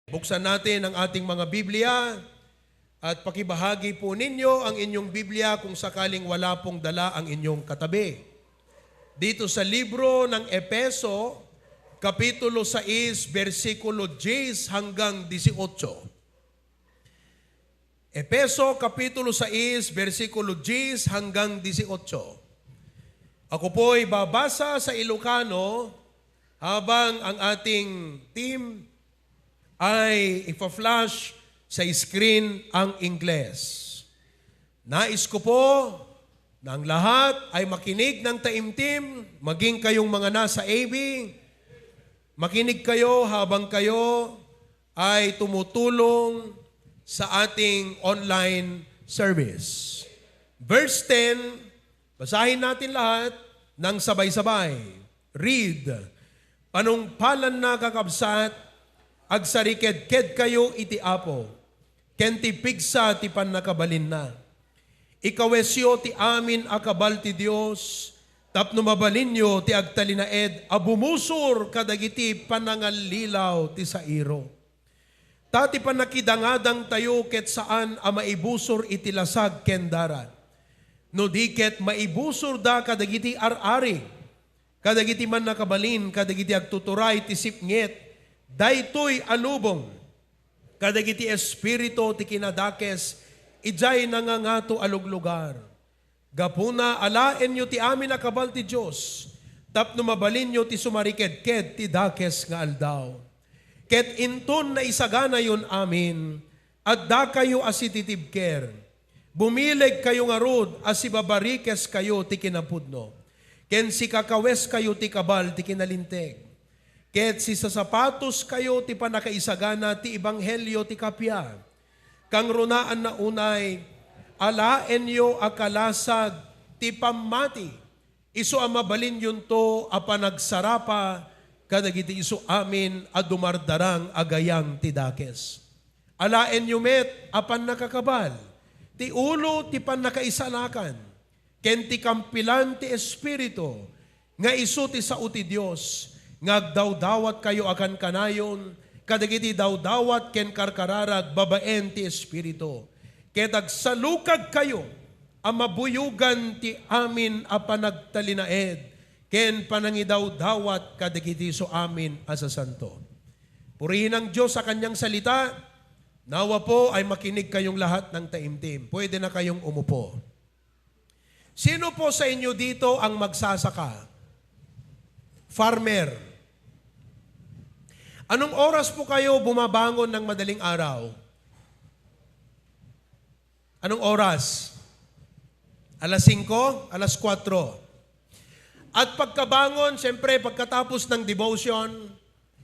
Buksan natin ang ating mga Biblia at pakibahagi po ninyo ang inyong Biblia kung sakaling wala pong dala ang inyong katabi. Dito sa libro ng Epeso, Kapitulo 6, versikulo 10 hanggang 18. Epeso, Kapitulo 6, versikulo 10 hanggang 18. Ako po'y babasa sa Ilocano habang ang ating team ay ipa-flash sa screen ang Ingles. Nais ko po na ang lahat ay makinig ng taimtim, maging kayong mga nasa AB, makinig kayo habang kayo ay tumutulong sa ating online service. Verse 10, basahin natin lahat ng sabay-sabay. Read. Panungpalan na kakabsat, agsariked-ked kayo iti Apo, ken ti pigsa ti pannakabalin na. Ikawesyo ti amin akabal ti Dios, tapno mabalinyo ti agtalinaed, abumusor kadagiti panangalilaw ti sairo. Tati panakidangadang tayo ket saan a maibusor iti lasag ken darat. No di ket maibusor da kadagiti ar-ari, kadagiti man nakabalin, kadagiti agtuturay ti sipnget, daytoy alubong, kadagiti espiritu ti kinadakes, ijay nangangato aluglugar. Gapuna alaen nyo ti amin akabal ti Diyos, tapno mabalin nyo ti sumariked-ked ti dakes nga aldaw. Ket inton na isagana yon amin, at da kayo asititibker. Bumileg kayo nga rod, asibabarikes kayo ti kinapudno. Ken si kakawes kayo ti kabal ti kinalinteg. Ket si sa sapatos kayo ti panakaisagana ti ebanghelyo ti kapya. Kang runaan na unay, alaen yo akalasag ti pamati. Isu amabalin yun to a panagsarapa, kadagiti isu amin a dumardarang agayang ti dakes. Alaen yo met apan nakakabal, ti ulo ti panakaisalakan, ken ti kampilan ti espiritu, nga isu ti sao ti Dios, ngagdawdawat kayo akan kanayon, kadagiti dawdawat ken karkararag babaen ti espiritu. Ket agsalukag kayo, amabuyugan ti amin a panagtalinaed, ken panangidawdawat kadagiti so amin asa santo. Purihin ang Diyos sa kanyang salita, nawa po ay makinig kayong lahat ng taimtim. Pwede na kayong umupo. Sino po sa inyo dito ang magsasaka? Farmer. Anong oras po kayo bumabangon ng madaling araw? Anong oras? Alas 5? Alas 4? At pagkabangon, siyempre pagkatapos ng devotion,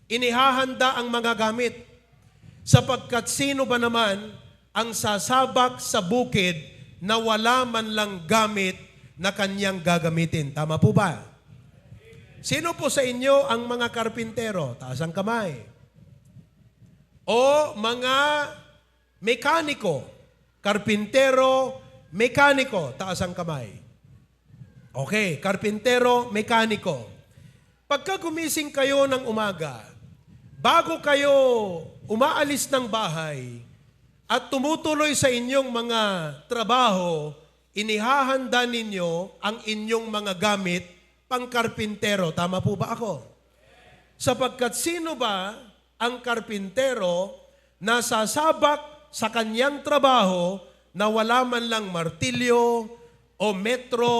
inihahanda ang mga gamit. Sapagkat sino ba naman ang sasabak sa bukid na wala man lang gamit na kanyang gagamitin? Tama po ba? Sino po sa inyo ang mga karpintero? Taas ang kamay. O mga mekaniko? Karpintero, mekaniko. Taas ang kamay. Okay, karpintero, mekaniko. Pagka gumising kayo ng umaga, bago kayo umaalis ng bahay at tumutuloy sa inyong mga trabaho, inihahanda ninyo ang inyong mga gamit pangkarpintero. Tama po ba ako? Sapagkat sino ba ang karpintero na sasabak sa kanyang trabaho na wala man lang martilyo o metro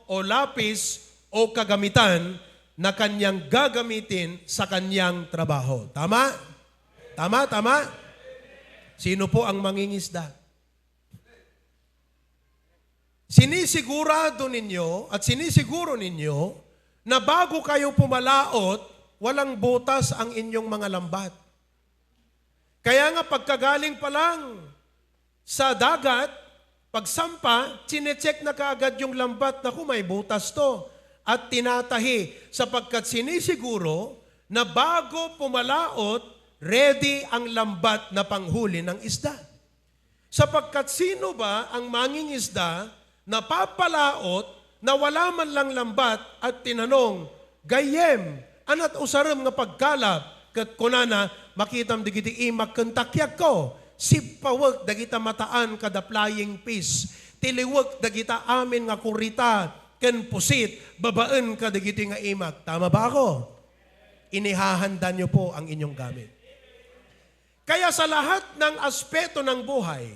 o lapis o kagamitan na kanyang gagamitin sa kanyang trabaho? Tama? Tama, tama? Sino po ang mangingisda? Sinisigurado ninyo at sinisiguro ninyo na bago kayo pumalaot, walang butas ang inyong mga lambat. Kaya nga pagkagaling pa lang sa dagat, pagsampa, sinecheck na kaagad yung lambat na kung may butas to at tinatahi sapagkat sinisiguro na bago pumalaot, ready ang lambat na panghuli ng isda. Sapagkat sino ba ang mangingisda napapalaot na wala man lang lambat at tinanong, gayem, anat usaram nga pagkalap, kat kunana makitam digiti imak kentakyak ko. Sipawag dagita mataan kada flying fish. Tiliwag dagita amin nga kurita ken pusit babaan ka dagiti nga imak. Tama ba ako? Inihahanda niyo po ang inyong gamit. Kaya sa lahat ng aspeto ng buhay,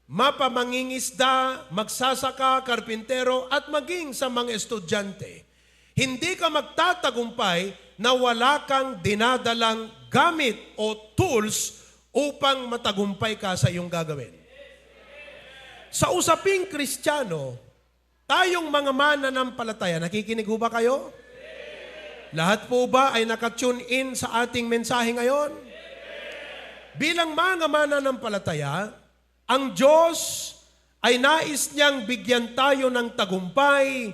mapamangingisda, magsasaka, karpintero, at maging sa mga estudyante, hindi ka magtatagumpay na wala kang dinadalang gamit o tools upang matagumpay ka sa iyong gagawin. Sa usaping Kristiyano, tayong mga mananampalataya, nakikinig ho ba kayo? Lahat po ba ay nakatune in sa ating mensahe ngayon? Bilang mga mananampalataya, ang Diyos ay nais niyang bigyan tayo ng tagumpay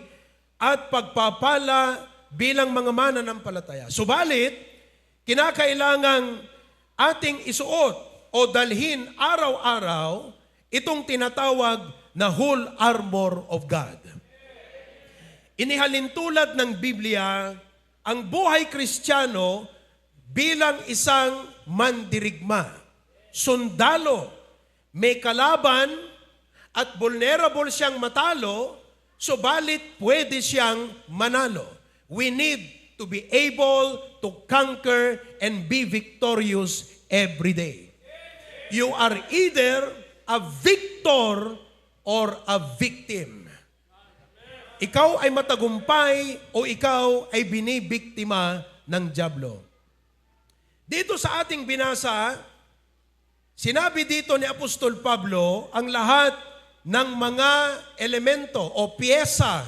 at pagpapala bilang mga mananampalataya. Subalit, kinakailangang ating isuot o dalhin araw-araw itong tinatawag na whole armor of God. Inihalintulad ng Biblia ang buhay Kristiyano bilang isang mandirigma, sundalo, may kalaban at vulnerable siyang matalo, subalit pwede siyang manalo. We need to be able to conquer and be victorious every day. You are either a victor or a victim. Ikaw ay matagumpay o ikaw ay binibiktima ng dyablo. Dito sa ating binasa, sinabi dito ni Apostol Pablo ang lahat ng mga elemento o piyesa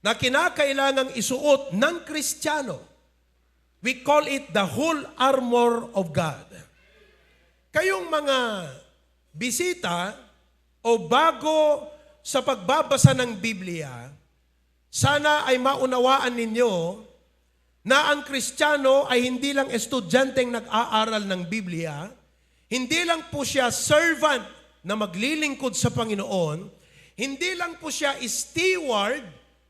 na kinakailangang isuot ng Kristiyano. We call it the whole armor of God. Kayong mga bisita o bago sa pagbabasa ng Biblia, sana ay maunawaan ninyo na ang Kristiyano ay hindi lang estudyanteng nag-aaral ng Biblia, hindi lang po siya servant na maglilingkod sa Panginoon, hindi lang po siya steward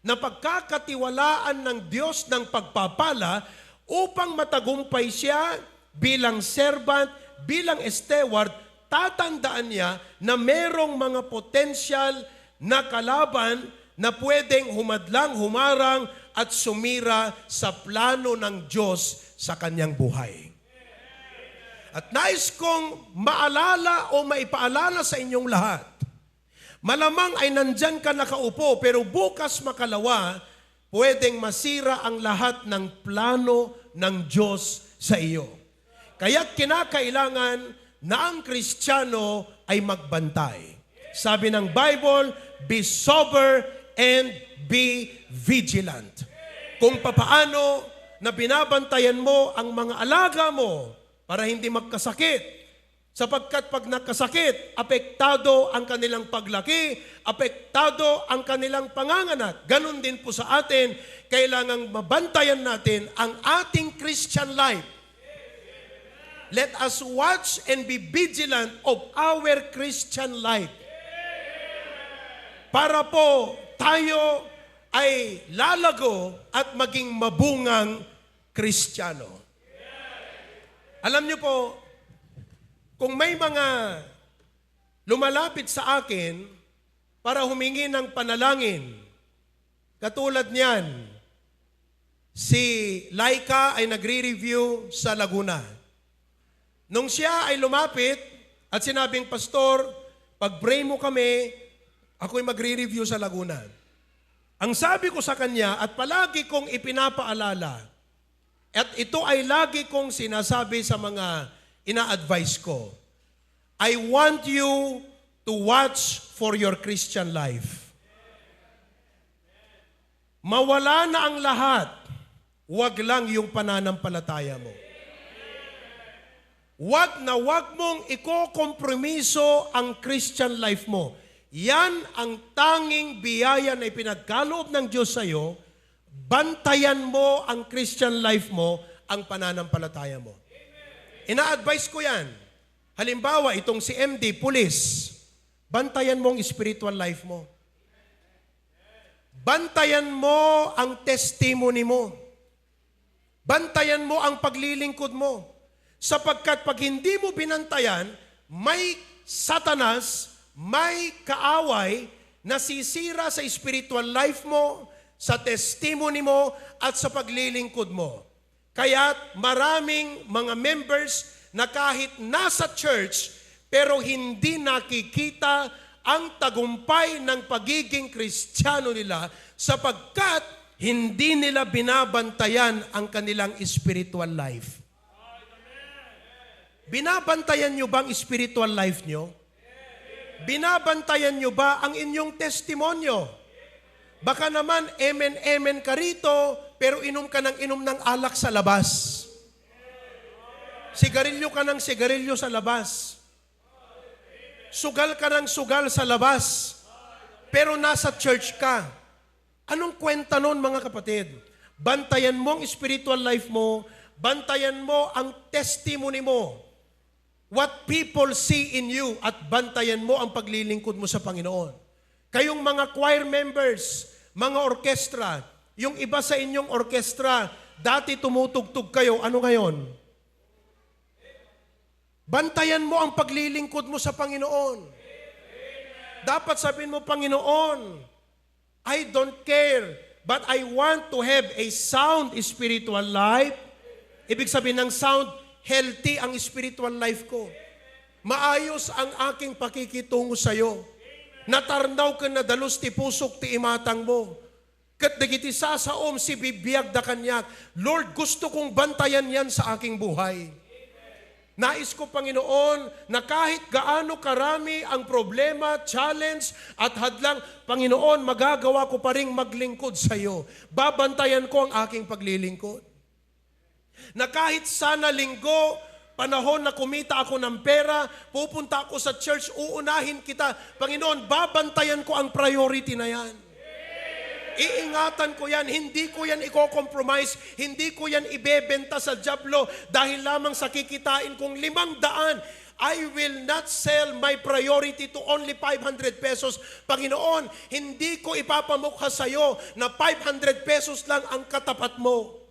na pagkakatiwalaan ng Diyos ng pagpapala upang matagumpay siya bilang servant, bilang steward, tatandaan niya na merong mga potensyal na kalaban na pwedeng humadlang, humarang, at sumira sa plano ng Diyos sa kanyang buhay. At nais kong maalala o maipaalala sa inyong lahat, malamang ay nandyan ka nakaupo, pero bukas makalawa, pwedeng masira ang lahat ng plano ng Diyos sa iyo. Kaya't kinakailangan na ang Kristiyano ay magbantay. Sabi ng Bible, be sober and be vigilant. Kung papaano na binabantayan mo ang mga alaga mo para hindi magkasakit. Sapagkat pag nagkasakit, apektado ang kanilang paglaki, apektado ang kanilang panganganak. Ganon din po sa atin, kailangang mabantayan natin ang ating Christian life. Let us watch and be vigilant of our Christian life. Para po tayo ay lalago at maging mabungang Kristiyano. Alam niyo po, kung may mga lumalapit sa akin para humingi ng panalangin, katulad niyan, si Laika ay nagre-review sa Laguna. Nung siya ay lumapit at sinabing, Pastor, pag-pray mo kami, ako'y magre-review sa Laguna. Ang sabi ko sa kanya at palagi kong ipinapaalala, at ito ay lagi kong sinasabi sa mga ina-advise ko, I want you to watch for your Christian life. Mawala na ang lahat, wag lang yung pananampalataya mo. Wag na wag mong ikokompromiso ang Christian life mo. Yan ang tanging biyaya na ipinagkaloob ng Diyos sa iyo. Bantayan mo ang Christian life mo, ang pananampalataya mo. Ina-advise ko yan. Halimbawa, itong si MD, pulis, bantayan mo ang spiritual life mo. Bantayan mo ang testimony mo. Bantayan mo ang paglilingkod mo. Sapagkat pag hindi mo binantayan, may satanas, may kaaway na sisira sa spiritual life mo, sa testimony mo, at sa paglilingkod mo. Kaya maraming mga members na kahit nasa church, pero hindi nakikita ang tagumpay ng pagiging Kristiyano nila sapagkat hindi nila binabantayan ang kanilang spiritual life. Binabantayan nyo ba ang spiritual life nyo? Binabantayan nyo ba ang inyong testimonyo? Baka naman, amen ka rito, pero inom ka ng alak sa labas. Sigarilyo ka ng sigarilyo sa labas. Sugal ka ng sugal sa labas. Pero nasa church ka. Anong kwenta nun, mga kapatid? Bantayan mo ang spiritual life mo, bantayan mo ang testimony mo. What people see in you, at bantayan mo ang paglilingkod mo sa Panginoon. Kayong mga choir members, mga orkestra, yung iba sa inyong orkestra, dati tumutugtog kayo, ano ngayon? Bantayan mo ang paglilingkod mo sa Panginoon. Dapat sabihin mo, Panginoon, I don't care, but I want to have a sound spiritual life. Ibig sabihin ng sound, healthy ang spiritual life ko. Maayos ang aking pakikitungo sa iyo. Natarnaw ka na dalos ti pusok ti imatang mo. Kat dagiti sasaom si bibiyag da kanyak. Lord, gusto kong bantayan yan sa aking buhay. Nais ko, Panginoon, na kahit gaano karami ang problema, challenge at hadlang, Panginoon, magagawa ko pa ring maglingkod sa iyo. Babantayan ko ang aking paglilingkod. Na kahit sana linggo, panahon na kumita ako ng pera, pupunta ako sa church, uunahin kita. Panginoon, babantayan ko ang priority na yan. Iingatan ko yan, hindi ko yan i-compromise, hindi ko yan ibebenta sa jablo dahil lamang sa kikitain kong 500. I will not sell my priority to only 500 pesos. Panginoon, hindi ko ipapamukha sa iyo na 500 pesos lang ang katapat mo.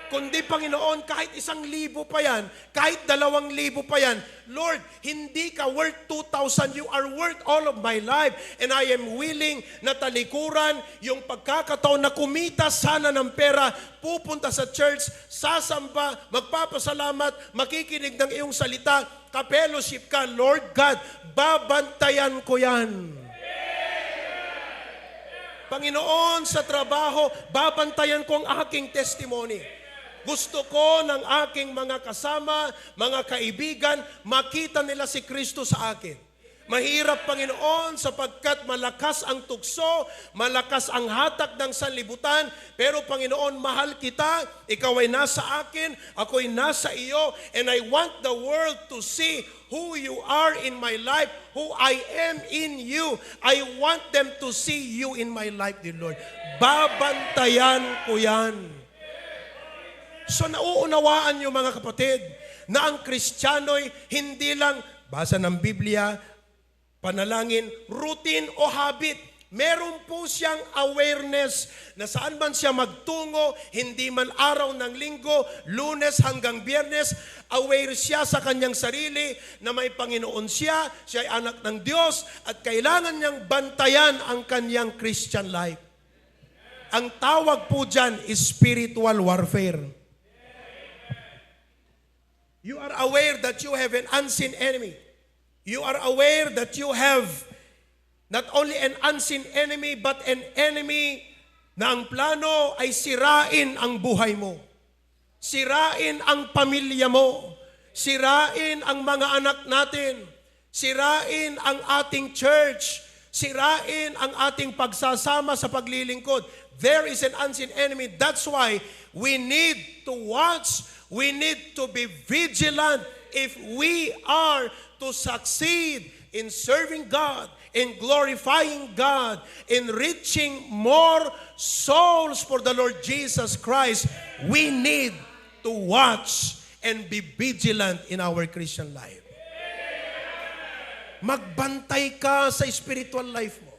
Kundi, Panginoon, kahit 1,000 pa yan, kahit 2,000 pa yan, Lord, hindi ka worth 2,000, you are worth all of my life. And I am willing na talikuran yung pagkakataon na kumita sana ng pera, pupunta sa church, sasamba, magpapasalamat, makikinig ng iyong salita, ka-fellowship ka, Lord God, babantayan ko yan. Panginoon, sa trabaho, babantayan ko ang aking testimony. Gusto ko ng aking mga kasama, mga kaibigan, makita nila si Kristo sa akin. Mahirap, Panginoon, sapagkat malakas ang tukso, malakas ang hatak ng sanlibutan, pero Panginoon, mahal kita, ikaw ay nasa akin, ako ay nasa iyo, and I want the world to see who you are in my life, who I am in you. I want them to see you in my life, dear Lord. Babantayan ko yan. So nauunawaan niyo, mga kapatid, na ang Kristiyano'y hindi lang basa ng Biblia, panalangin, routine o habit. Meron po siyang awareness na saan man siya magtungo, hindi man araw ng linggo, Lunes hanggang Biyernes, aware siya sa kanyang sarili na may Panginoon siya, siya ay anak ng Diyos at kailangan niyang bantayan ang kanyang Christian life. Ang tawag po dyan is spiritual warfare. You are aware that you have an unseen enemy. You are aware that you have not only an unseen enemy, but an enemy na ang plano ay sirain ang buhay mo. Sirain ang pamilya mo. Sirain ang mga anak natin. Sirain ang ating church. Sirain ang ating pagsasama sa paglilingkod. There is an unseen enemy. That's why we need to watch. We need to be vigilant if we are to succeed in serving God, in glorifying God, in reaching more souls for the Lord Jesus Christ. We need to watch and be vigilant in our Christian life. Magbantay ka sa spiritual life mo.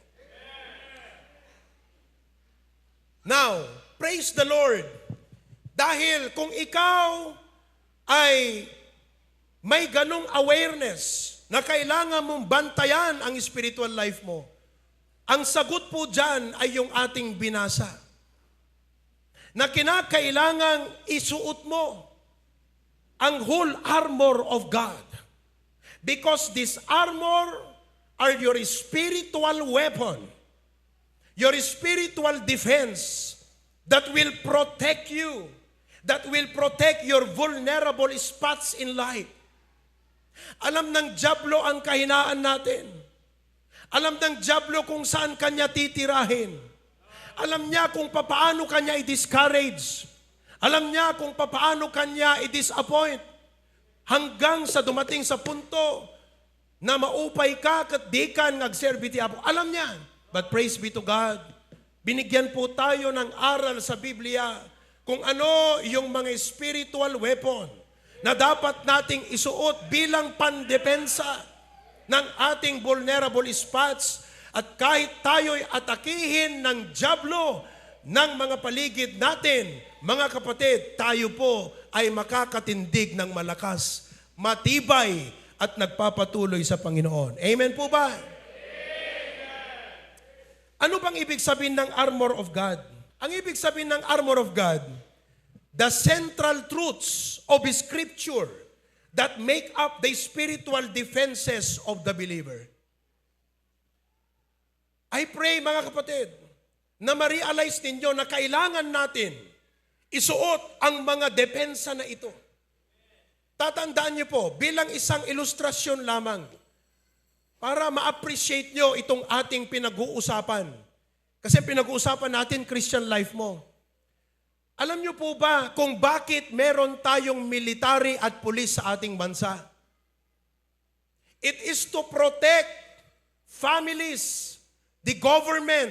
Now, praise the Lord Dahil kung ikaw ay may ganong awareness na kailangan mong bantayan ang spiritual life mo, ang sagot po dyan ay yung ating binasa. Na kinakailangang isuot mo ang whole armor of God. Because this armor are your spiritual weapon, your spiritual defense that will protect you, that will protect your vulnerable spots in life. Alam ng dyablo ang kahinaan natin. Alam ng dyablo kung saan kanya titirahin. Alam niya kung papaano kanya i-discourage. Alam niya kung papaano kanya i-disappoint. Hanggang sa dumating sa punto na maupay ka kat di ka nagserbi ti Apo. Alam niya. But praise be to God. Binigyan po tayo ng aral sa Biblia kung ano yung mga spiritual weapon na dapat nating isuot bilang pandepensa ng ating vulnerable spots. At kahit tayo'y atakihin ng dyablo ng mga paligid natin, mga kapatid, tayo po ay makakatindig ng malakas, matibay, at nagpapatuloy sa Panginoon. Amen po ba? Ano bang ibig sabihin ng armor of God? Ang ibig sabihin ng armor of God, the central truths of Scripture that make up the spiritual defenses of the believer. I pray, mga kapatid, na ma-realize ninyo na kailangan natin isuot ang mga depensa na ito. Tatandaan niyo po, bilang isang ilustrasyon lamang, para ma-appreciate nyo itong ating pinag-uusapan. Kasi pinag-uusapan natin Christian life mo. Alam nyo po ba kung bakit meron tayong military at pulis sa ating bansa? It is to protect families, the government,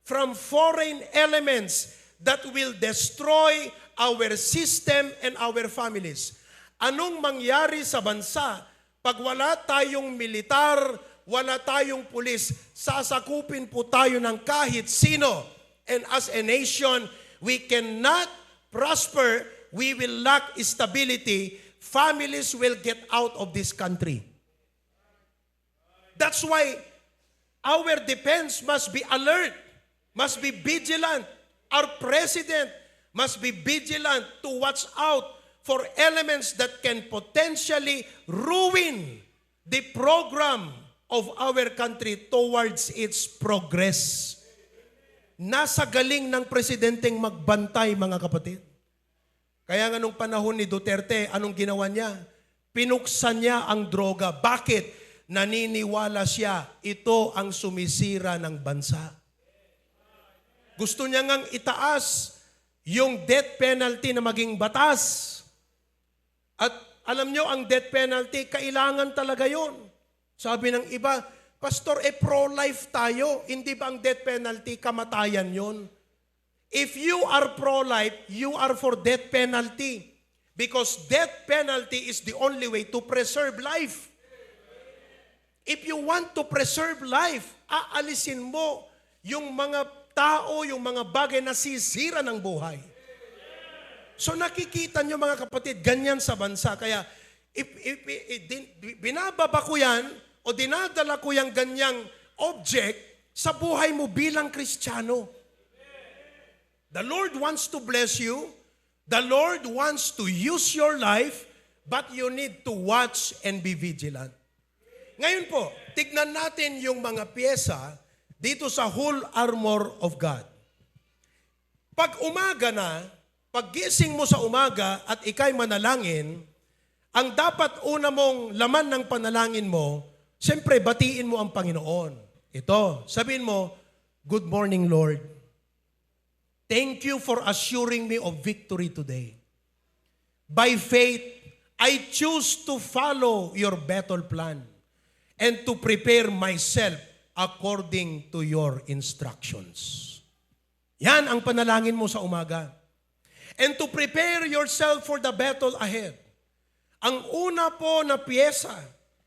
from foreign elements that will destroy our system and our families. Anong mangyari sa bansa pag wala tayong militar, wala tayong pulis? Sasakupin po tayo ng kahit sino. And as a nation, we cannot prosper, we will lack stability, families will get out of this country. That's why our defense must be alert, must be vigilant. Our president must be vigilant to watch out for elements that can potentially ruin the program of our country towards its progress. Nasa galing ng presidenteng magbantay, mga kapatid. Kaya nga nung panahon ni Duterte, anong ginawa niya? Pinuksan niya ang droga. Bakit? Naniniwala siya, ito ang sumisira ng bansa. Gusto niya ngang itaas yung death penalty na maging batas. At alam nyo, ang death penalty, kailangan talaga yon. Sabi ng iba, Pastor, pro-life tayo. Hindi ba ang death penalty, kamatayan yon? If you are pro-life, you are for death penalty. Because death penalty is the only way to preserve life. If you want to preserve life, aalisin mo yung mga tao, yung mga bagay na sisira ng buhay. So nakikita nyo, mga kapatid, ganyan sa bansa. Kaya binababa ko yan o dinadala ko yung ganyang object sa buhay mo bilang Kristiyano. The Lord wants to bless you. The Lord wants to use your life, but you need to watch and be vigilant. Ngayon po, tignan natin yung mga pyesa dito sa whole armor of God. Pag umaga na, paggising mo sa umaga at ikay manalangin, ang dapat una mong laman ng panalangin mo, siyempre batiin mo ang Panginoon. Ito, sabihin mo, Good morning, Lord. Thank you for assuring me of victory today. By faith, I choose to follow your battle plan and to prepare myself according to your instructions. Yan ang panalangin mo sa umaga. And to prepare yourself for the battle ahead. Ang una po na piyesa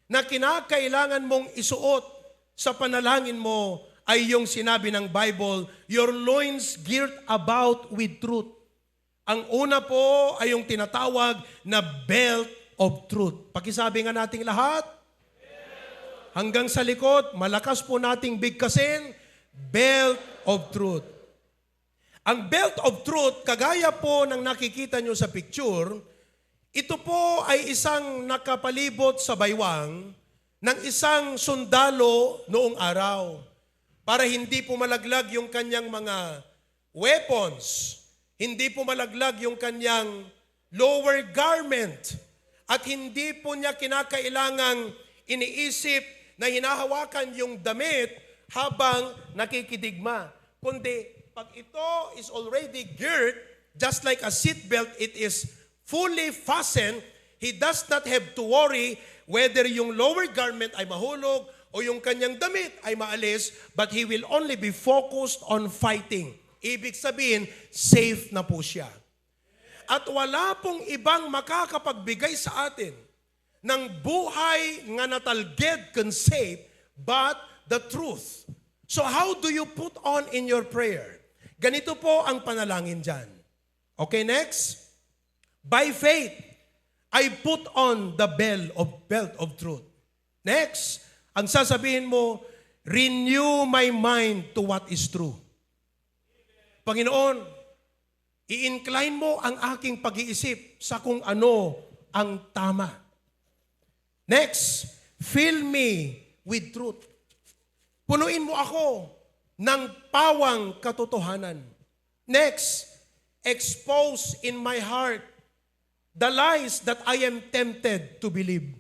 na kinakailangan mong isuot sa panalangin mo ay yung sinabi ng Bible, your loins girt about with truth. Ang una po ay yung tinatawag na belt of truth. Pakisabi nga nating lahat. Hanggang sa likod, malakas po nating bigkasin, belt of truth. Ang belt of truth, kagaya po ng nakikita nyo sa picture, ito po ay isang nakapalibot sa baywang ng isang sundalo noong araw para hindi po malaglag yung kanyang mga weapons, hindi po malaglag yung kanyang lower garment, at hindi po niya kinakailangang iniisip na hinahawakan yung damit habang nakikidigma. Kundi pag ito is already geared, just like a seatbelt, it is fully fastened, he does not have to worry whether yung lower garment ay mahulog o yung kanyang damit ay maalis, but he will only be focused on fighting. Ibig sabihin, safe na po siya. At wala pong ibang makakapagbigay sa atin ng buhay nga natalged can save, but the truth. So how do you put on in your prayer? Ganito po ang panalangin dyan. Okay, next. By faith, I put on the belt of truth. Next, ang sasabihin mo, renew my mind to what is true. Panginoon, i-incline mo ang aking pag-iisip sa kung ano ang tama. Next, fill me with truth. Punuin mo ako ng pawang katotohanan. Next, expose in my heart the lies that I am tempted to believe.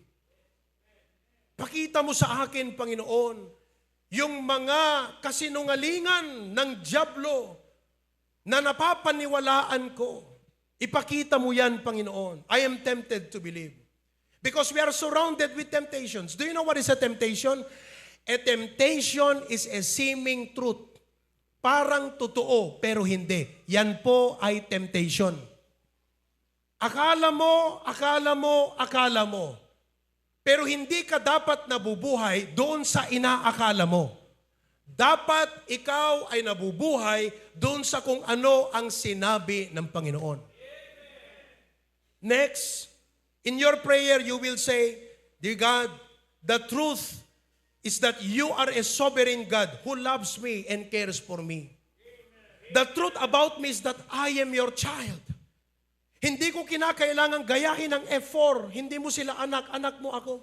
Pakita mo sa akin, Panginoon, yung mga kasinungalingan ng dyablo na napapaniwalaan ko. Ipakita mo yan, Panginoon. I am tempted to believe. Because we are surrounded with temptations. Do you know what is a temptation? A temptation is a seeming truth. Parang totoo, pero hindi. Yan po ay temptation. Akala mo, pero hindi ka dapat nabubuhay doon sa inaakala mo. Dapat ikaw ay nabubuhay doon sa kung ano ang sinabi ng Panginoon. Next, in your prayer, you will say, Dear God, the truth is that you are a sovereign God who loves me and cares for me. The truth about me is that I am your child. Hindi ko kinakailangang gayahin ng F4. Hindi mo sila anak, anak mo ako.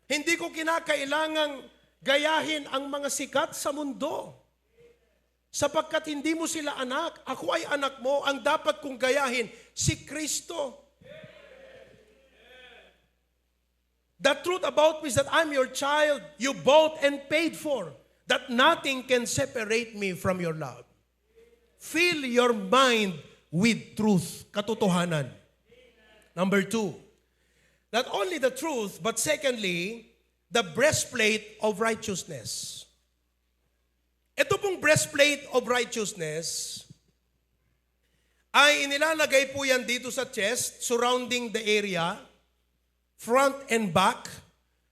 Hindi ko kinakailangang gayahin ang mga sikat sa mundo. Sapagkat hindi mo sila anak, ako ay anak mo, ang dapat kong gayahin, si Kristo. The truth about me is that I'm your child, you bought and paid for, that nothing can separate me from your love. Fill your mind with truth, katotohanan. Number 2, not only the truth, but secondly, the breastplate of righteousness. Ito pong breastplate of righteousness ay inilalagay po yan dito sa chest, surrounding the area, front and back.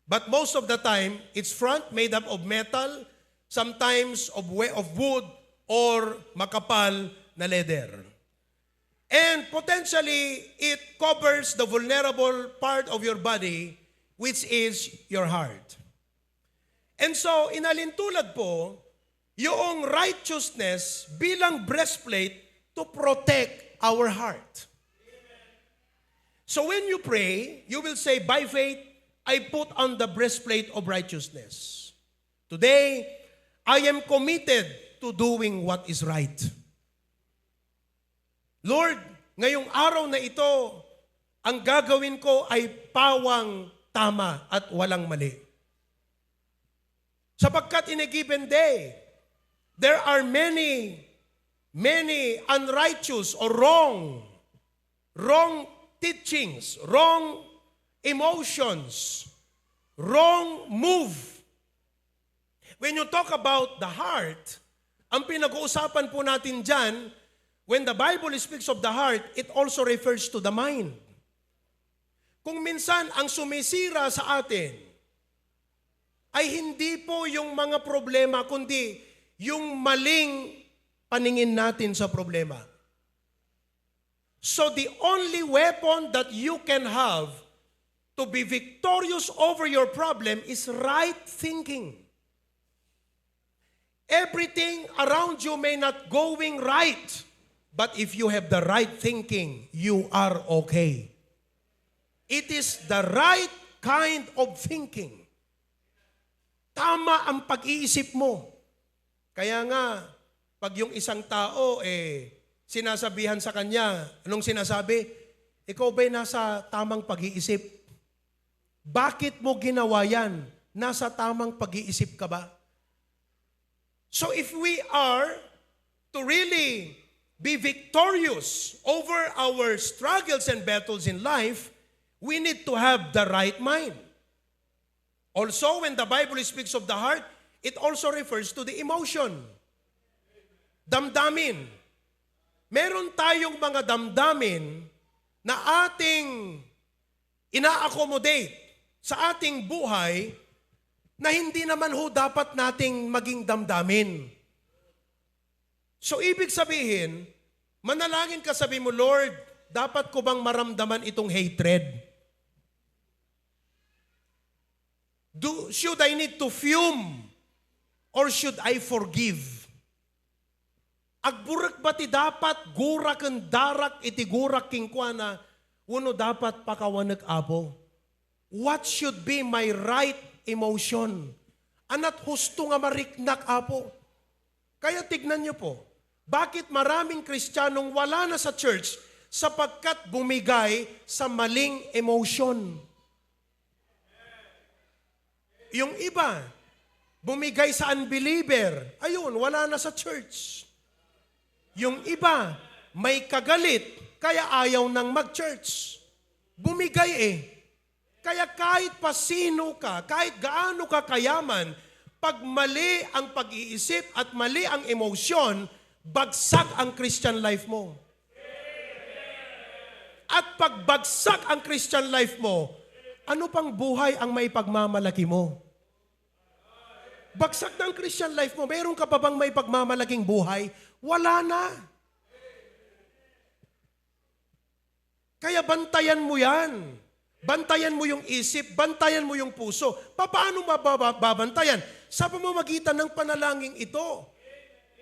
But most of the time, it's front, made up of metal, sometimes of wood, or makapal na leather. And potentially, it covers the vulnerable part of your body, which is your heart. And so, inalintulad po, yung righteousness bilang breastplate to protect our heart. So when you pray, you will say, by faith, I put on the breastplate of righteousness. Today, I am committed to doing what is right. Lord, ngayong araw na ito, ang gagawin ko ay pawang tama at walang mali. Sapagkat in a given day, there are many unrighteous or wrong teachings, wrong emotions, wrong move. When you talk about the heart, ang pinag-uusapan po natin dyan, when the Bible speaks of the heart, it also refers to the mind. Kung minsan ang sumisira sa atin ay hindi po yung mga problema, kundi yung maling paningin natin sa problema. So the only weapon that you can have to be victorious over your problem is right thinking. Everything around you may not going right, but if you have the right thinking, you are okay. It is the right kind of thinking. Tama ang pag-iisip mo. Kaya nga, pag yung isang tao, sinasabihan sa kanya, anong sinasabi? Ikaw ba'y nasa tamang pag-iisip? Bakit mo ginawa yan? Nasa tamang pag-iisip ka ba? So if we are to really be victorious over our struggles and battles in life, we need to have the right mind. Also, when the Bible speaks of the heart, it also refers to the emotion. Damdamin. Meron tayong mga damdamin na ating ina-accommodate sa ating buhay na hindi naman ho dapat nating maging damdamin. So, ibig sabihin, manalangin ka, sabi mo, Lord, dapat ko bang maramdaman itong hatred? Should I need to fume? Or should I forgive? Agburak ba ti dapat gurak ang darak iti gurak kingkwana uno dapat pakawanag apo? What should be my right emotion? Anat husto nga mariknak apo? Kaya tignan niyo po, bakit maraming Kristiyanong wala na sa church sapagkat bumigay sa maling emotion? Yung iba, bumigay sa unbeliever. Ayun, wala na sa church. Yung iba, may kagalit, kaya ayaw nang mag-church. Bumigay Kaya kahit pa sino ka, kahit gaano ka kayaman, pag mali ang pag-iisip at mali ang emosyon, bagsak ang Christian life mo. At pag bagsak ang Christian life mo, ano pang buhay ang may pagmamalaki mo? Bagsak ng Christian life mo, meron ka pa bang may pagmamalaking buhay? Wala na. Kaya bantayan mo yan. Bantayan mo yung isip, bantayan mo yung puso. Paano mababantayan? Sa pamamagitan ng panalangin ito.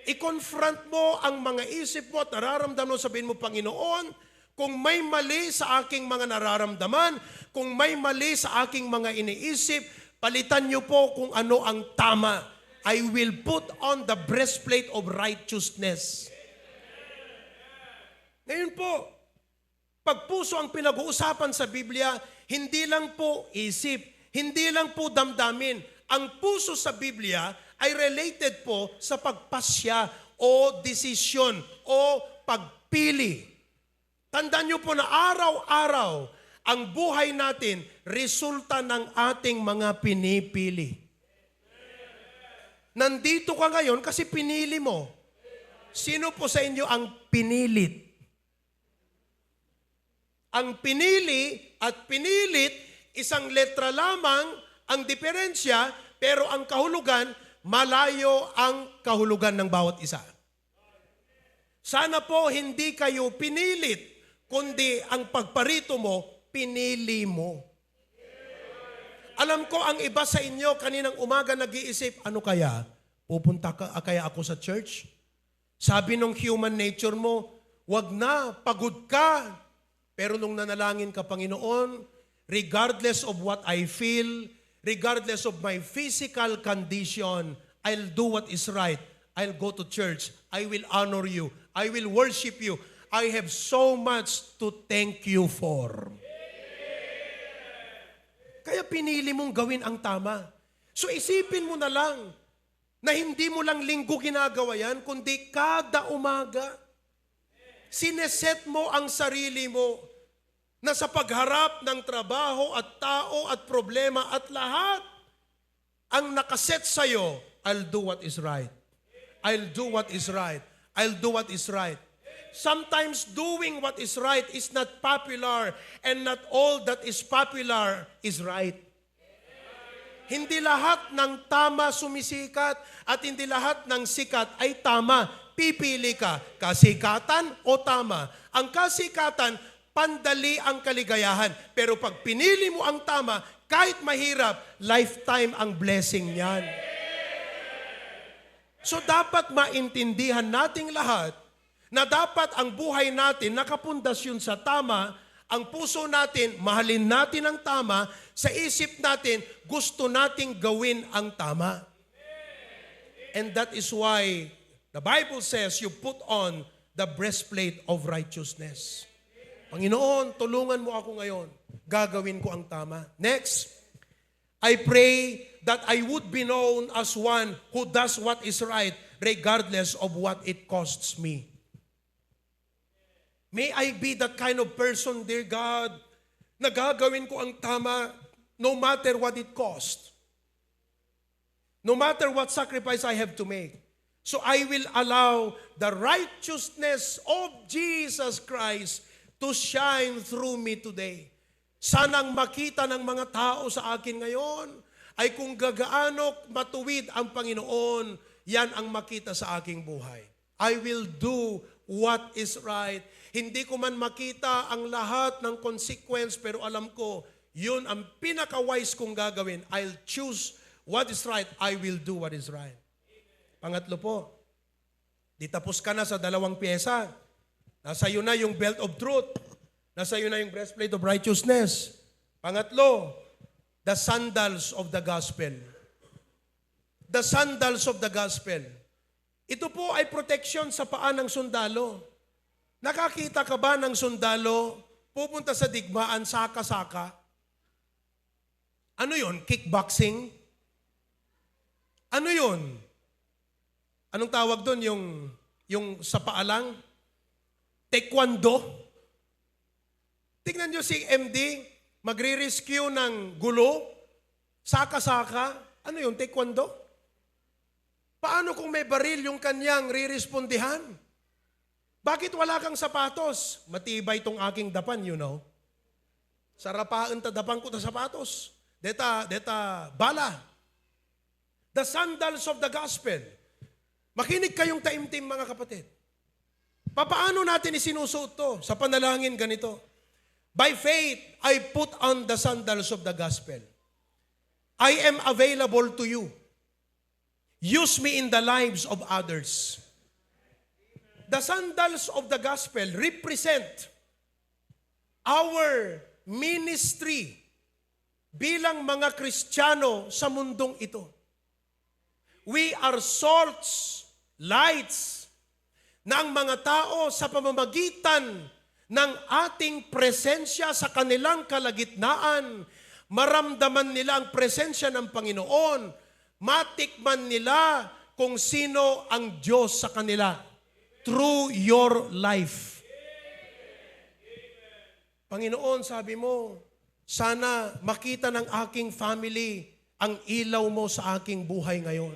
I-confront mo ang mga isip mo at nararamdaman mo, sabihin mo, Panginoon, kung may mali sa aking mga nararamdaman, kung may mali sa aking mga iniisip, palitan niyo po kung ano ang tama. I will put on the breastplate of righteousness. Ngayon po, pag puso ang pinag-uusapan sa Biblia, hindi lang po isip, hindi lang po damdamin. Ang puso sa Biblia ay related po sa pagpasya o desisyon o pagpili. Tandaan niyo po na araw-araw, ang buhay natin, resulta ng ating mga pinipili. Nandito ka ngayon kasi pinili mo. Sino po sa inyo ang pinilit? Ang pinili at pinilit, isang letra lamang ang diferensya, pero ang kahulugan, malayo ang kahulugan ng bawat isa. Sana po hindi kayo pinilit, kundi ang pagparito mo, pinili mo. Alam ko ang iba sa inyo kaninang umaga nag-iisip, ano kaya? Pupunta kaya ako sa church? Sabi ng human nature mo, wag na, pagod ka. Pero nung nanalangin ka, Panginoon, regardless of what I feel, regardless of my physical condition, I'll do what is right. I'll go to church. I will honor you. I will worship you. I have so much to thank you for. Kaya pinili mong gawin ang tama. So isipin mo na lang na hindi mo lang linggo ginagawa yan, kundi kada umaga. Sineset mo ang sarili mo na sa pagharap ng trabaho at tao at problema at lahat ang nakaset sa'yo, I'll do what is right. I'll do what is right. I'll do what is right. Sometimes doing what is right is not popular and not all that is popular is right. Hindi lahat ng tama sumisikat at hindi lahat ng sikat ay tama. Pipili ka, kasikatan o tama. Ang kasikatan, pandali ang kaligayahan. Pero pag pinili mo ang tama, kahit mahirap, lifetime ang blessing niyan. So dapat maintindihan nating lahat na dapat ang buhay natin nakapundasyon sa tama, ang puso natin, mahalin natin ang tama, sa isip natin, gusto nating gawin ang tama. And that is why the Bible says you put on the breastplate of righteousness. Panginoon, tulungan mo ako ngayon. Gagawin ko ang tama. Next, I pray that I would be known as one who does what is right regardless of what it costs me. May I be that kind of person, dear God, na gagawin ko ang tama no matter what it costs. No matter what sacrifice I have to make. So I will allow the righteousness of Jesus Christ to shine through me today. Sanang makita ng mga tao sa akin ngayon ay kung gagaano matuwid ang Panginoon, yan ang makita sa aking buhay. I will do what is right. Hindi ko man makita ang lahat ng consequence, pero alam ko, yun ang pinaka-wise kong gagawin. I'll choose what is right. I will do what is right. Pangatlo po, di tapos ka na sa 2 pyesa. Nasa iyo na yung belt of truth. Nasa iyo na yung breastplate of righteousness. Pangatlo, the sandals of the gospel. The sandals of the gospel. Ito po ay protection sa paa ng sundalo. Nakakita ka ba ng sundalo pupunta sa digmaan, saka-saka? Ano yun? Kickboxing? Ano yun? Anong tawag doon? Yung sa paa lang? Taekwondo? Tingnan nyo si MD, magre-rescue ng gulo, saka-saka. Ano yun? Taekwondo? Paano kung may baril yung kanyang rirespondihan? Bakit wala kang sapatos? Matibay tong aking dapan, you know. Sarapaan ta dapan ko ta sapatos. Deta bala. The sandals of the gospel. Makinig kayong taimtim, mga kapatid. Papaano natin isinusuot to? Sa panalangin ganito. By faith, I put on the sandals of the gospel. I am available to you. Use me in the lives of others. The sandals of the gospel represent our ministry bilang mga Kristiyano sa mundong ito. We are salts, lights, na ang mga tao sa pamamagitan ng ating presensya sa kanilang kalagitnaan, maramdaman nila ang presensya ng Panginoon, matikman nila kung sino ang Diyos sa kanila through your life. Panginoon, sabi mo, sana makita ng aking family ang ilaw mo sa aking buhay ngayon.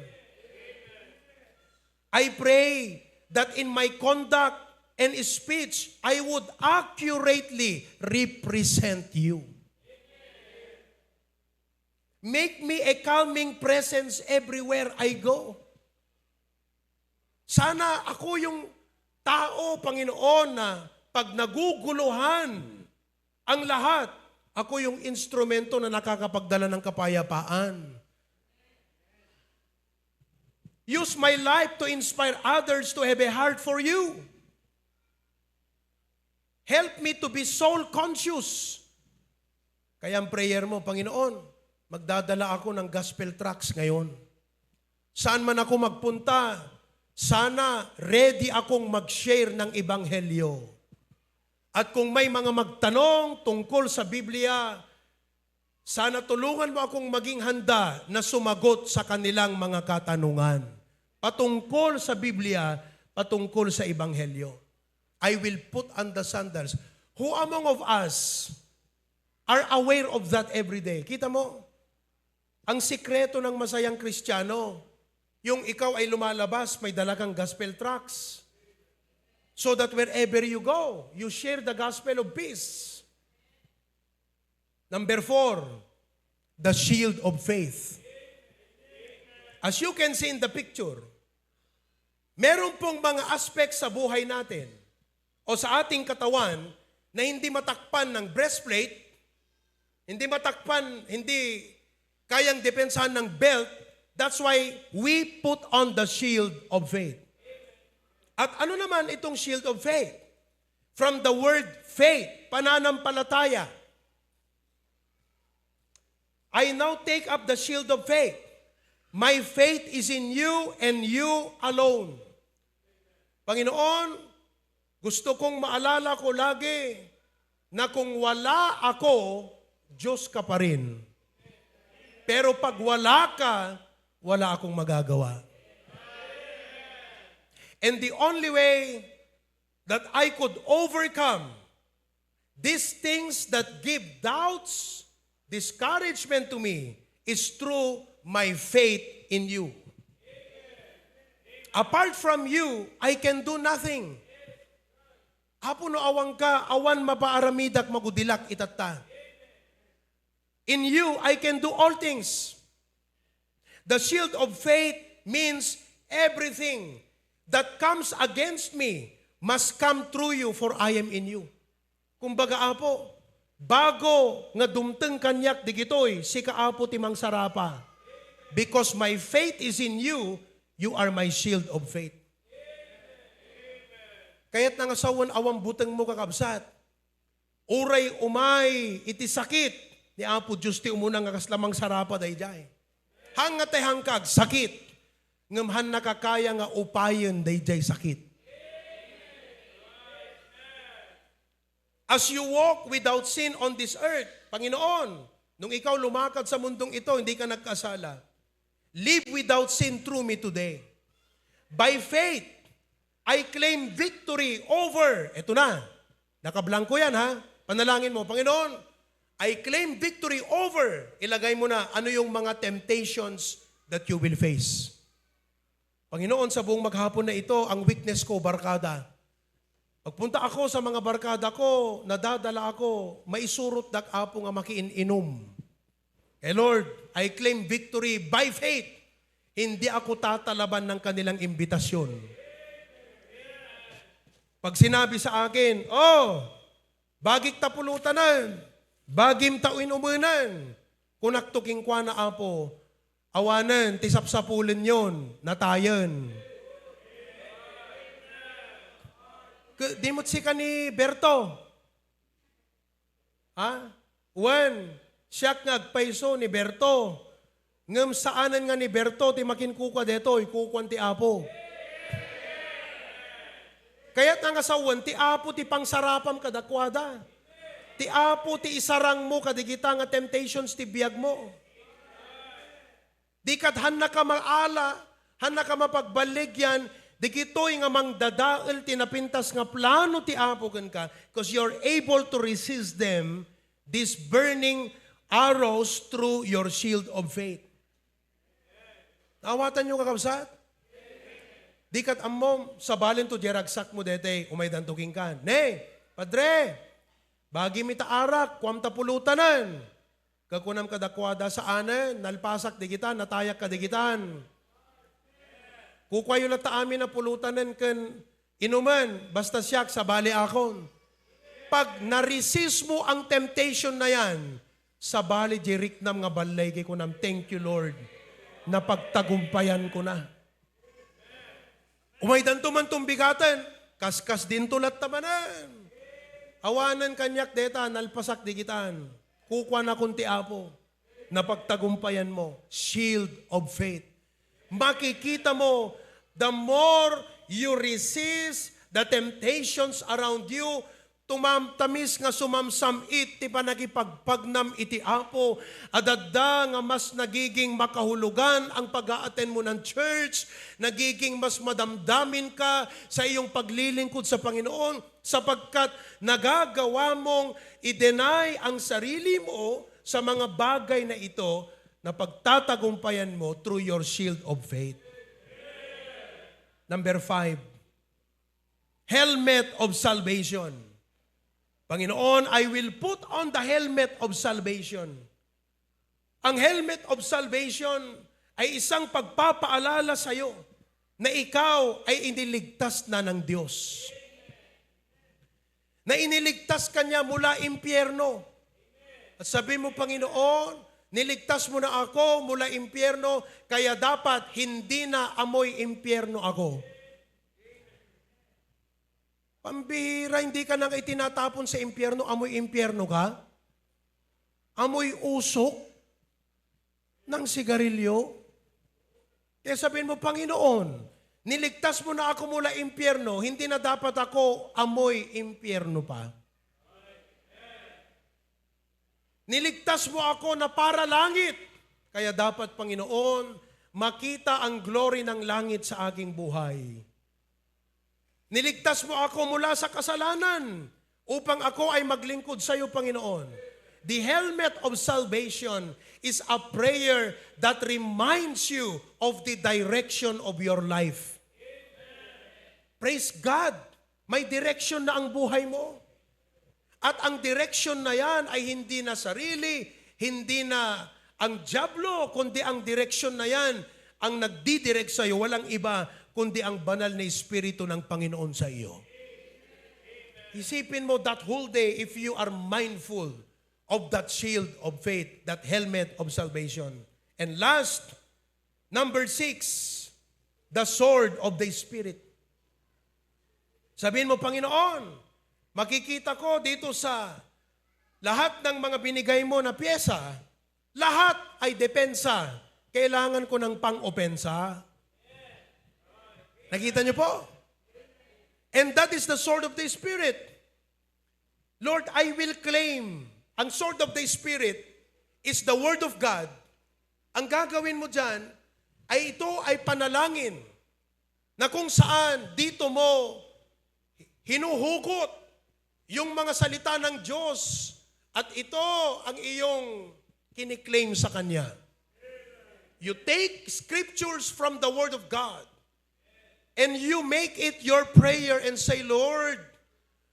I pray that in my conduct and speech, I would accurately represent you. Make me a calming presence everywhere I go. Sana ako yung tao, Panginoon, na pag naguguluhan ang lahat, ako yung instrumento na nakakapagdala ng kapayapaan. Use my life to inspire others to have a heart for you. Help me to be soul conscious. Kaya ang prayer mo, Panginoon, magdadala ako ng gospel tracts ngayon. Saan man ako magpunta, sana ready akong mag-share ng ebanghelyo. At kung may mga magtanong tungkol sa Biblia, sana tulungan mo akong maging handa na sumagot sa kanilang mga katanungan. Patungkol sa Biblia, patungkol sa ebanghelyo. I will put on the sandals. Who among of us are aware of that every day? Kita mo? Ang sikreto ng masayang Kristiyano, yung ikaw ay lumalabas, may dala kang gospel tracts. So that wherever you go, you share the gospel of peace. Number 4, the shield of faith. As you can see in the picture, meron pong mga aspects sa buhay natin o sa ating katawan na hindi matakpan ng breastplate, hindi matakpan, hindi kayang depensahan ng belt. That's why we put on the shield of faith. At ano naman itong shield of faith? From the word faith, pananampalataya. I now take up the shield of faith. My faith is in you and you alone. Panginoon, gusto kong maalala ko lagi na kung wala ako, Diyos ka pa rin. Pero pag wala ka, wala akong magagawa. And the only way that I could overcome these things that give doubts, discouragement to me, is through my faith in you. Apart from you, I can do nothing. Apo no awang ka, awan mapaaramidak magudilak itata. In you, I can do all things. The shield of faith means everything that comes against me must come through you, for I am in you. Kumbaga apo, bago nga dumteng kanyak digitoy, si kaapo timang sarapa. Because my faith is in you, you are my shield of faith. Kaya't nangasawan awang buteng mo kakabsat. Uray umay, iti sakit. Ni Apo Diyos ti umunang kakaslamang sarapa dayjay. Hangat ay hangkag, sakit. Ngamhan nakakaya nga upayan dayjay sakit. As you walk without sin on this earth, Panginoon, nung ikaw lumakad sa mundong ito, hindi ka nagkasala. Live without sin through me today. By faith, I claim victory over, eto na, nakablangko yan ha, panalangin mo, Panginoon, I claim victory over, ilagay mo na, ano yung mga temptations that you will face. Panginoon, sa buong maghapon na ito, ang weakness ko, barkada. Pagpunta ako sa mga barkada ko, nadadala ako, maisurot dak-apo nga makiin-inom. Lord, I claim victory by faith. Hindi ako tatalaban ng kanilang imbitasyon. Pag sinabi sa akin, bagik tapulutanan, bagim tauin umunan, kunaktuking kwa na apo, awanan, tisapsapulin yon, natayan. Di mo't si ka ni Berto. Siyak nga agpaiso ni Berto. Ngam saanan nga ni Berto, ti makinkuka deto, ikukuan ti Apo. Kaya't nga sawan, ti Apo ti pangsarapam kadakwada. Ti Apo ti isarang mo kadigita nga temptations ti biyag mo. Di kat hanna ka maala, hanna ka mapagbaligyan, di kito'y nga mangdadaal tinapintas nga plano ti Apo kan ka, because you're able to resist them, these burning arrows through your shield of faith. Naawatan nyo kakabsat? Di kat amom, sabalin to jeragsak mo dete, umaydan tuking kan. Ne, padre, bagi mita arak, kwam tapulutanan. Kakunam kadakwada sa anan, nalpasak digitan, natayak kadigitan. Kukwayo na ta amin na pulutanan kan inuman, basta siyak sa bali akon. Pag na-resist mo ang temptation na yan, sa bali jeriknam nga balay kay kunam, thank you Lord, na pagtagumpayan ko na. Umaydan tuman tumbigatan, kaskas din tulat tamanan. Awanan kanyak deta, nalpasak digitan. Kukwa na kunti Apo, na pagtagumpayan mo, shield of faith. Makikita mo, the more you resist the temptations around you, tumamtamis nga sumamsam iti panagipagpagnam iti Apo, adadda nga mas nagiging makahulugan ang pag-a-attend mo ng church, nagiging mas madamdamin ka sa iyong paglilingkod sa Panginoon, sapagkat nagagawa mong i-deny ang sarili mo sa mga bagay na ito na pagtatagumpayan mo through your shield of faith. Number 5, helmet of salvation. Panginoon, I will put on the helmet of salvation. Ang helmet of salvation ay isang pagpapaalala sa iyo na ikaw ay iniligtas na ng Diyos. na iniligtas ka niya mula impyerno. At sabi mo, Panginoon, niligtas mo na ako mula impyerno, kaya dapat hindi na amoy impyerno ako. Pambihira, hindi ka nang itinatapon sa impyerno, amoy impyerno ka? Amoy usok ng sigarilyo? Kaya sabihin mo, Panginoon, niligtas mo na ako mula impyerno, hindi na dapat ako amoy impyerno pa. Niligtas mo ako na para langit, kaya dapat, Panginoon, makita ang glory ng langit sa aking buhay. Niligtas mo ako mula sa kasalanan upang ako ay maglingkod sa iyo, Panginoon. The helmet of salvation is a prayer that reminds you of the direction of your life. Praise God! May direction na ang buhay mo. At ang direction na yan ay hindi na sarili, hindi na ang dyablo, kundi ang direction na yan ang nagdidirect sa iyo, walang iba, kundi ang banal na Espiritu ng Panginoon sa iyo. Isipin mo that whole day if you are mindful of that shield of faith, that helmet of salvation. And last, number 6, the sword of the Spirit. Sabihin mo, Panginoon, makikita ko dito sa lahat ng mga binigay mo na pyesa, lahat ay depensa. Kailangan ko ng pang-opensa. Nakita niyo po? And that is the sword of the Spirit. Lord, I will claim. Ang sword of the Spirit is the Word of God. Ang gagawin mo dyan ay ito ay panalangin na kung saan dito mo hinuhugot yung mga salita ng Diyos at ito ang iyong kiniklaim sa Kanya. You take scriptures from the Word of God and you make it your prayer and say, Lord,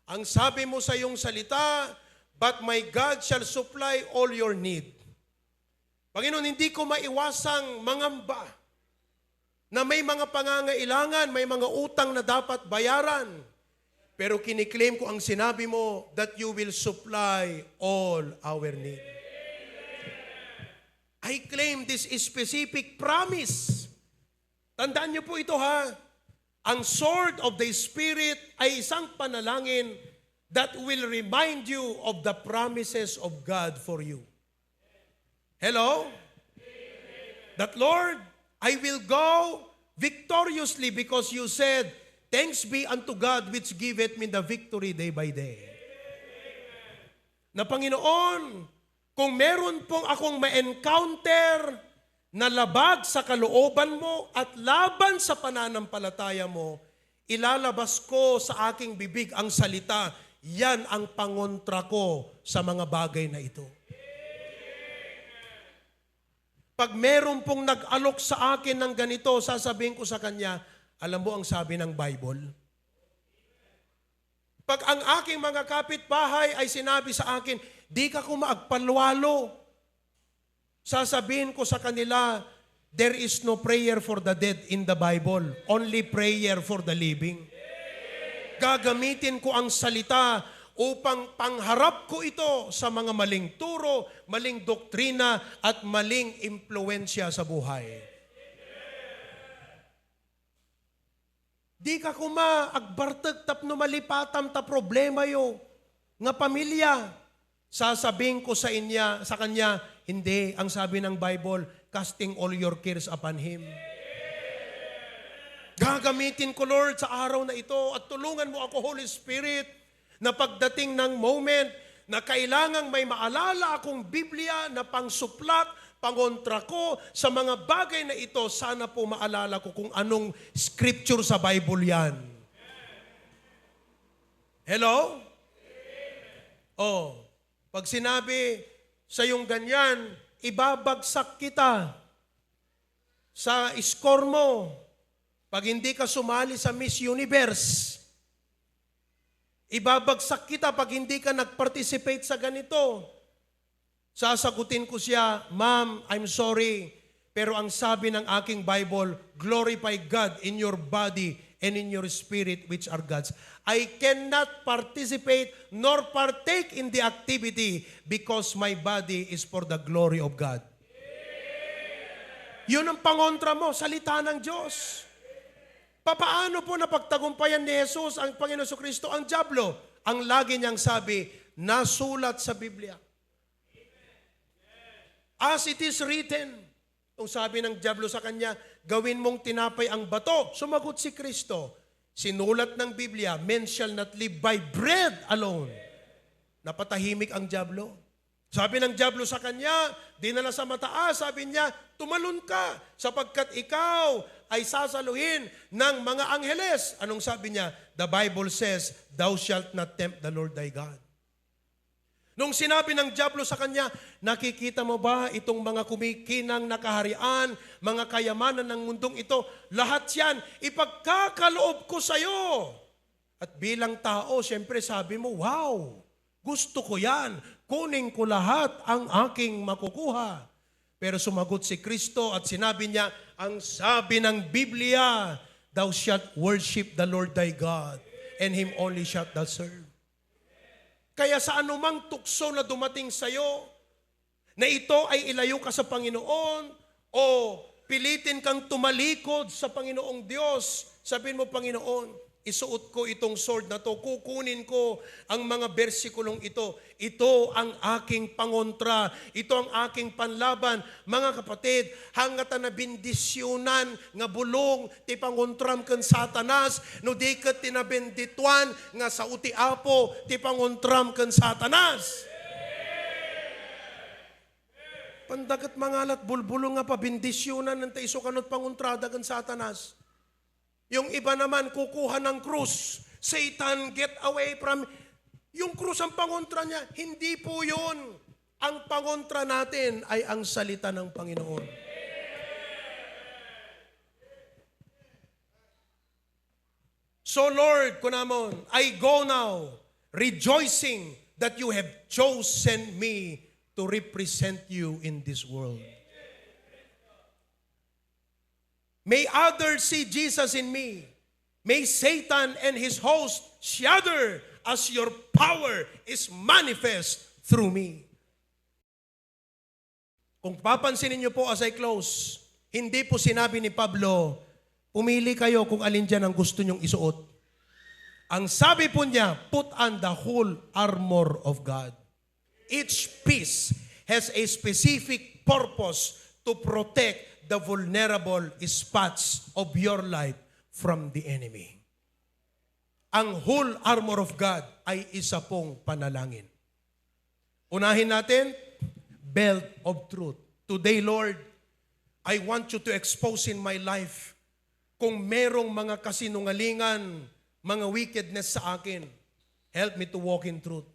ang sabi mo sa iyong salita, but my God shall supply all your need. Panginoon, hindi ko maiwasang mangamba na may mga pangangailangan, may mga utang na dapat bayaran. Pero kiniklaim ko ang sinabi mo that you will supply all our need. I claim this specific promise. Tandaan niyo po ito ha. Ang sword of the Spirit ay isang panalangin that will remind you of the promises of God for you. Hello? That Lord, I will go victoriously because you said, thanks be unto God which giveth me the victory day by day. Na Panginoon, kung meron pong akong ma-encounter na labag sa kalooban mo at laban sa pananampalataya mo, ilalabas ko sa aking bibig ang salita, yan ang pangontra ko sa mga bagay na ito. Pag meron pong nag-alok sa akin ng ganito, sasabihin ko sa kanya, alam mo ang sabi ng Bible? Pag ang aking mga kapitbahay ay sinabi sa akin, di ka kumaagpalwalo, sasabihin ko sa kanila, there is no prayer for the dead in the Bible, only prayer for the living. Gagamitin ko ang salita upang pangharap ko ito sa mga maling turo, maling doktrina, at maling impluensya sa buhay. Di ka kuma agbartag tapno malipatam ta problema yo nga pamilya. Sasabihin ko sa kanya, hindi, ang sabi ng Bible, casting all your cares upon Him. Gagamitin ko, Lord, sa araw na ito at tulungan mo ako, Holy Spirit, na pagdating ng moment na kailangang may maalala akong Biblia na pangsuplat, pangontra ko sa mga bagay na ito, sana po maalala ko kung anong scripture sa Bible yan. Hello? Oh, pag sinabi sa yung ganyan, ibabagsak kita sa score mo. Pag hindi ka sumali sa Miss Universe, ibabagsak kita pag hindi ka nag-participate sa ganito. Sasagutin ko siya, Ma'am, I'm sorry, pero ang sabi ng aking Bible, glorify God in your body and in your spirit which are God's. I cannot participate nor partake in the activity because my body is for the glory of God. Yun ang pangontra mo, salita ng Diyos. Papaano po napagtagumpayan ni Jesus ang Panginoon Kristo ang dyablo? Ang lagi niyang sabi, nasulat sa Biblia. As it is written, kung sabi ng dyablo sa kanya, gawin mong tinapay ang bato. Sumagot si Kristo, sinulat ng Biblia, men shall not live by bread alone. Napatahimik ang dyablo. Sabi ng dyablo sa kanya, dinala sa mataas, sabi niya, tumalon ka sapagkat ikaw ay sasaluhin ng mga angheles. Anong sabi niya? The Bible says, thou shalt not tempt the Lord thy God. Nung sinabi ng dyablo sa kanya, nakikita mo ba itong mga kumikinang na kaharian, mga kayamanan ng mundong ito, lahat yan, ipagkakaloob ko sa iyo. At bilang tao, siyempre sabi mo, wow, gusto ko yan, kunin ko lahat ang aking makukuha. Pero sumagot si Kristo at sinabi niya, ang sabi ng Biblia, thou shalt worship the Lord thy God, and Him only shalt thou serve. Kaya sa anumang tukso na dumating sa iyo, na ito ay ilayo ka sa Panginoon o pilitin kang tumalikod sa Panginoong Diyos, sabihin mo, Panginoon, isuot ko itong sword na to, kukunin ko ang mga bersikulong ito. Ito ang aking pangontra, ito ang aking panlaban. Mga kapatid, hanggat na bindisyonan nga bulong ti pangontram ken Satanas, no di ket tinabendituan nga sa uti apo ti pangontram ken Satanas. Pandagat mangalat bulbulong nga pabindisyonan ng taiso kanot pangontrada ken Satanas. Yung iba naman kukuha ng krus. Satan, get away from... Yung krus ang pangontra niya. Hindi po yun. Ang pangontra natin ay ang salita ng Panginoon. So Lord, kunamon, I go now, rejoicing that you have chosen me to represent you in this world. May others see Jesus in me. May Satan and his host shudder as your power is manifest through me. Kung papansinin niyo po as I close, hindi po sinabi ni Pablo, pumili kayo kung alin dyan ang gusto nyong isuot. Ang sabi po niya, put on the whole armor of God. Each piece has a specific purpose to protect the vulnerable spots of your life from the enemy. Ang whole armor of God ay isa pong panalangin. Unahin natin, belt of truth. Today, Lord, I want you to expose in my life kung merong mga kasinungalingan, mga wickedness sa akin. Help me to walk in truth.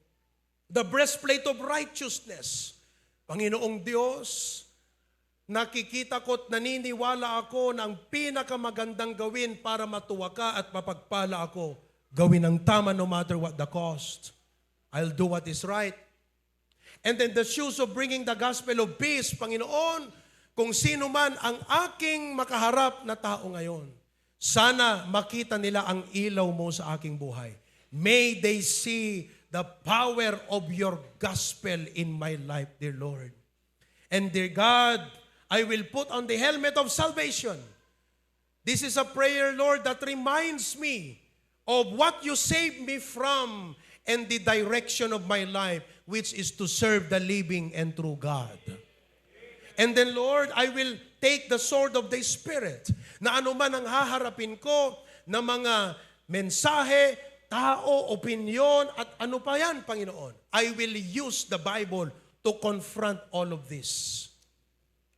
The breastplate of righteousness. Panginoong Diyos, nakikita ko at naniniwala ako na ang pinakamagandang gawin para matuwa ka at mapagpala ako, gawin ang tama no matter what the cost. I'll do what is right. And then the shoes of bringing the gospel of peace, Panginoon, kung sino man ang aking makaharap na tao ngayon, sana makita nila ang ilaw mo sa aking buhay. May they see the power of your gospel in my life, dear Lord. And dear God, I will put on the helmet of salvation. This is a prayer, Lord, that reminds me of what you saved me from and the direction of my life, which is to serve the living and true God. And then, Lord, I will take the sword of the Spirit, na anuman ang haharapin ko na mga mensahe, tao, opinyon, at ano pa yan, Panginoon. I will use the Bible to confront all of this.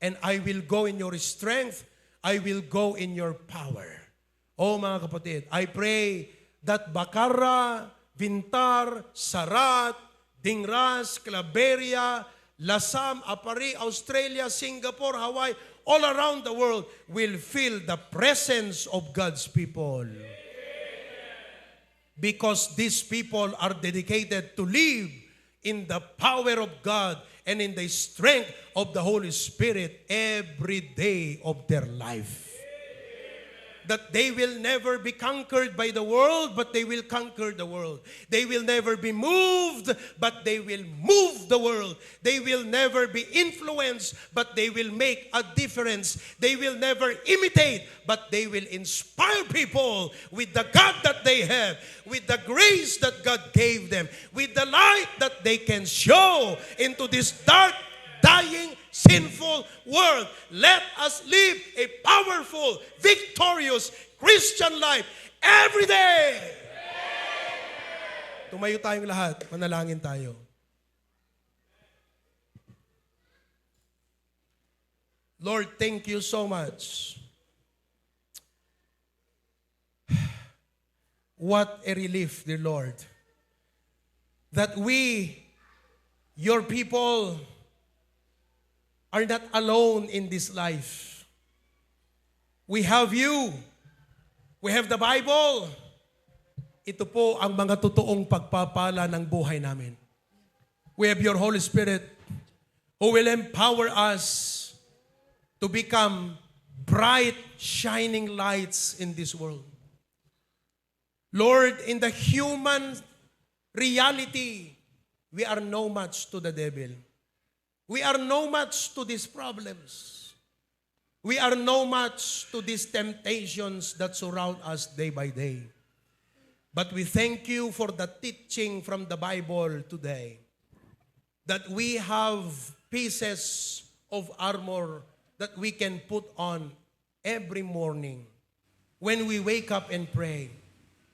And I will go in your strength. I will go in your power. Oh mga kapatid, I pray that Bacara, Vintar, Sarat, Dingras, Claveria, Lasam, Apari, Australia, Singapore, Hawaii, all around the world will feel the presence of God's people. Because these people are dedicated to live in the power of God and in the strength of the Holy Spirit every day of their life. that they will never be conquered by the world, but they will conquer the world. They will never be moved, but they will move the world. They will never be influenced, but they will make a difference. They will never imitate, but they will inspire people with the God that they have, with the grace that God gave them, with the light that they can show into this dark, dying, sinful world. Let us live a powerful, victorious Christian life every day. Tumayo tayong lahat. Manalangin tayo. Lord, thank you so much. What a relief, dear Lord, that we, your people, are not alone in this life. We have you. We have the Bible. Ito po ang mga totoong pagpapala ng buhay namin. We have your Holy Spirit who will empower us to become bright, shining lights in this world. Lord, in the human reality, we are no match to the devil. We are no match to these problems. We are no match to these temptations that surround us day by day. But we thank you for the teaching from the Bible today, that we have pieces of armor that we can put on every morning. When we wake up and pray,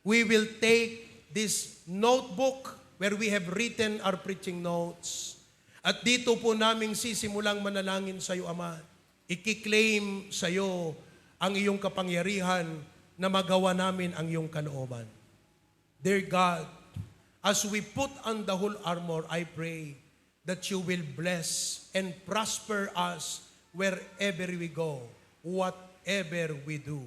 we will take this notebook where we have written our preaching notes. At dito po naming sisimulang manalangin sa iyo, Ama. Ikiklaim sa iyo ang iyong kapangyarihan na magawa namin ang iyong kalooban. Dear God, as we put on the whole armor, I pray that you will bless and prosper us wherever we go, whatever we do.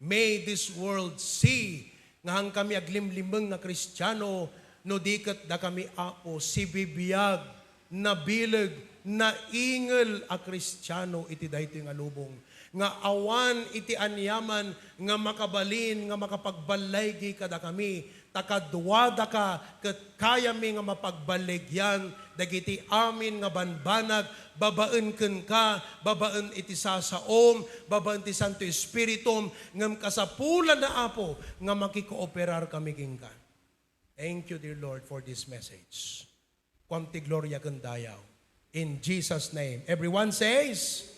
May this world see nga hang kami aglimlimeng nga Kristiyano, no dikat da kami apo, si bibiyag, na bilag, na ingel a Kristiyano iti dayto nga lubong. Nga awan iti anyaman, nga makabalin, nga makapagbalaygi kada kami, takadwada ka, ket kaya mi nga mapagbaligyan, dagiti amin nga banbanag, babaen ken ka, babaen iti sasaom, babaen ti Santo Espiritum, ngem kasapulan na apo, nga makikooperar kami king ka. Thank you, dear Lord, for this message. Quam ti gloria ken dayaw. In Jesus' name. Everyone says,